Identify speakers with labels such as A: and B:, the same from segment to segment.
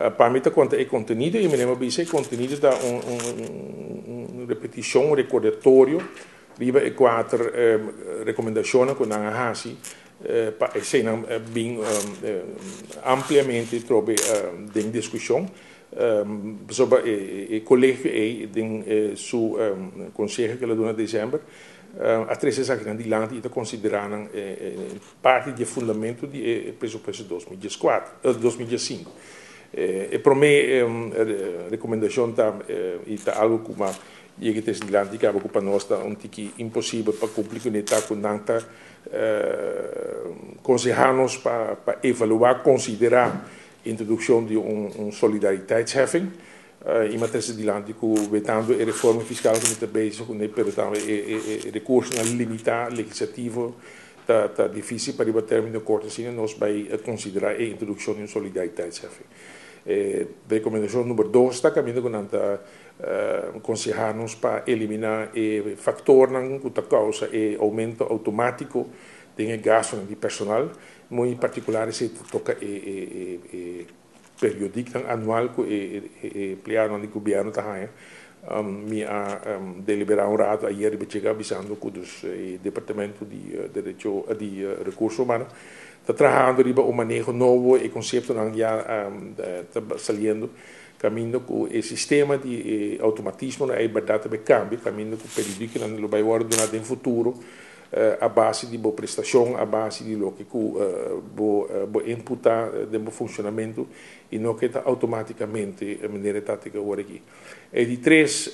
A: Pa mi ta konta e kontenido i mi a bisa e kontenido ta un repetishon, un rekordatorio riba e kuater rekomendashonnan ku nan a hasi pa eseinan bin ampliamente trobe den diskushon. Pasobra e kolegio ei den su konseho ku el a duna desèmber a trese esakinan dilanti i ta konsiderá nan parti di e fundamento di e presupuesto 2014, 2015. E promé rekomendashon ta i ta algu ku a yega trese dilanti kaba ku pa nos ta un tiki imposibel pa kumpli kuné, ta ku nan ta konsehá nos pa evaluá, konsiderá introdukshon di un solidariteitsheffing. I mi a trese dilanti ku wetando e reforma fiskal ku mi ta bezig kuné, pero tambe e rekursonan limitá legislativo ta difísil pa riba término korto asina nos bai konsiderá e introdukshon di un solidariteitsheffing. E rekomendashon number dos ta kaminda ku nan ta konsehá nos pa eliminá e faktornan ku ta kousa e oumento outomátiko den e gastunan di personal. Muy partikular esei ta toka e periodiknan anual ku e empleadonan di gobièrnu ta haña. Mi a deliberá un rato ayer riba djega bisando ku dus e departamento di derecho di rekurso humano ta trahando riba un maneho nobo, e konseptonan ya ta saliendo kaminda ku e sistema di e outomatismonan ei bèrdat ta bai kambia, kaminda ku periodiknan lo bai wòrdu duná den futuro a base di bo prestashon, a base di loke ku bo input ta den bo funshonamentu i no ke ta outomátikamente manera e ta tika awor aki. E di tres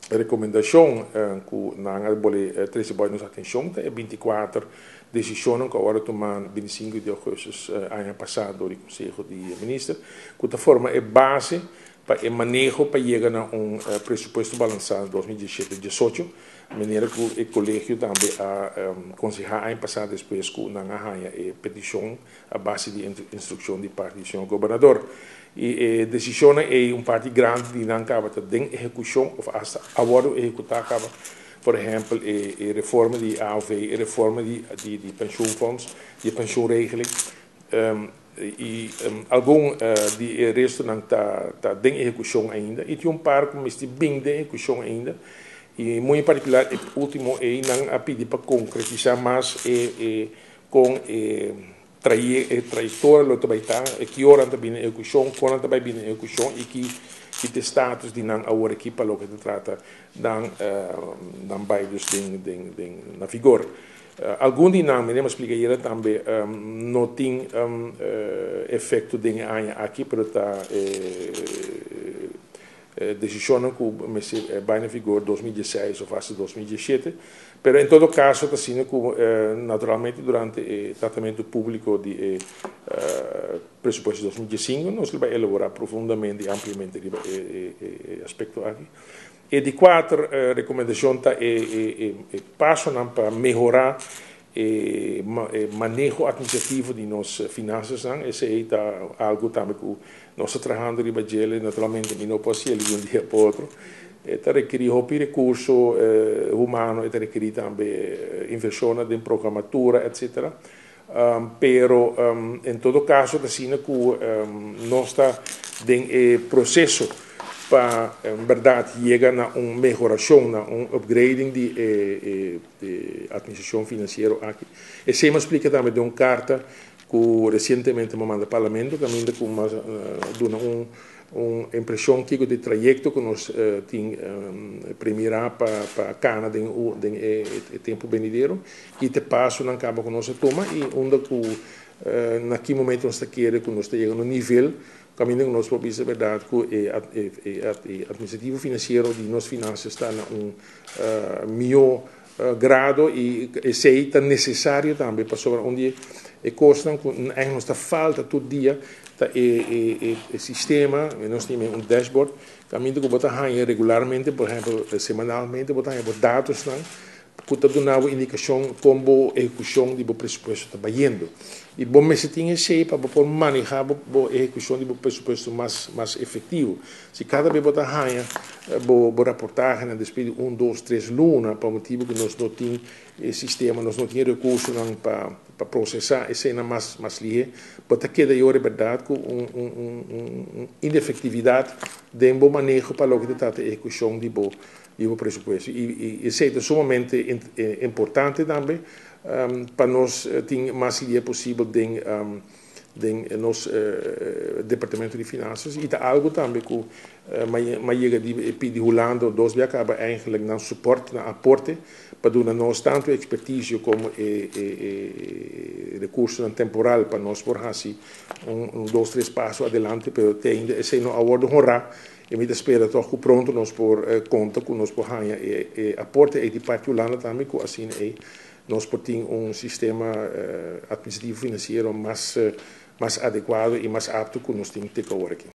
A: rekomendashon ku nan a bole trese bou nos atenshon ta e 24 desishonnan ku a wòrdu tumá 25 di ougùstùs aña pasá dor di Konseho di Minister ku ta forma e base pa e maneho pa yega na un presupuesto balansá 2017-18, manera ku e kolegio tambe a konsehá aña pasá despues ku nan a haña e petishon a base di instrukshon di parti di señor gobernador. I e desishonnan ei un parti grandi di nan kaba ta den ehekushon òf asta a wòrdu ehekutá kaba. Por ehèmpel e reforma di AOV, e reforma di pensioenfonds, di e pensioenregeling. I algun di e restonan ta den ehekushon ainda i tin un par ku mester bin den ehekushon ainda. I muy en partikular e último ei nan a pidi pa konkretisá mas e kon e trayektoria lo ta bai ta, e ki ora nan ta bini den ehekushon, kon nan ta bai bini den ehekushon i ki ta e status di nan awor aki pa loke ta trata nan bai dus den na vigor. Algun di nan, mi a splika ayera tambe, no tin efekto den e aña aki, pero ta desishonnan ku mester bai na vigor 2016 òf asta 2017. Pero en todo kaso ta asina ku naturalmente durante e tratamentu públiko di e presupuesto 2015 nos lo bai elaborá profundamente i ampliamente riba e aspekto aki. E di kuater rekomendashon ta e pasonan pa mehorá e maneho atministrativo di nos finansasnan. Esei ta algu tambe ku nos ta trahando riba djele. Naturalmente mi no por hasiel di un dia pa otro. E ta rekerí hopi rekurso humano, e ta rekerí tambe invershonnan den programatura, etsetera. Pero en todo kaso ta asina ku nos ta den e proseso pa en bèrdat yega na un mehorashon, na un upgrading di e atministrashon finansiero aki. Esei mi a splika tambe den un karta ku resientemente mi a manda Parlamento kaminda ku mi a duna un impreshon kiko di trayekto ku nos tin premirá pa kana den e tempu benidero i te pasonan kaba ku nos a tuma i unda ku na ki momento nos ta kere ku nos ta yega na un nivel kaminda ku nos por bisa bèrdat ku e atministrativo finansiero di nos finansias ta na un mihó grado i esei ta nesesario tambe pasobra un di e kosnan ku eigenlijk nos ta falta tur dia ta e sistema, nos tin un dashboard kaminda ku bo ta haña regularmente, por ehempel semanalmente bo ta haña bo datosnan. Ku ta duna bo indikashon kon bo ehekushon di bo presupuesto ta bayendo. I bo mester tin esei pa bo por manehá bo bo ehekushon di bo presupuesto mas mas efektivo. Si kada bes bo ta haña bo bo raportahenan despues di un, dos, tres luna pa motibu ku nos no tin e sistema, nos no tin e rekursonan pa pa prosesá eseinan mas mas lihé, bo ta keda yora e bèrdat ku un un un un inefektividat den bo maneho pa loke ta trata e ehekushon di bo di bo presupuesto y esey ta sumamente importante tambe pa nos tin mas lihe posibel den den nos departamento di finanzas y ta algo tambe cu mi a yega di pidi Hulanda dos bia caba eigenlijk nan support nan aporte pa duna nos tanto experticio como e e recursonan temporal pa nos por haci un dos tres paso adelante, pero te ainda esey no a wordo honra. I mi ta spera tòg ku pronto nos por konta ku nos por haña e aporte ei di parti Hulanda tambe ku asina ei nos por tin un sistema administrativo finansiero mas mas adekuado i mas apto ku nos tin te ku awor aki.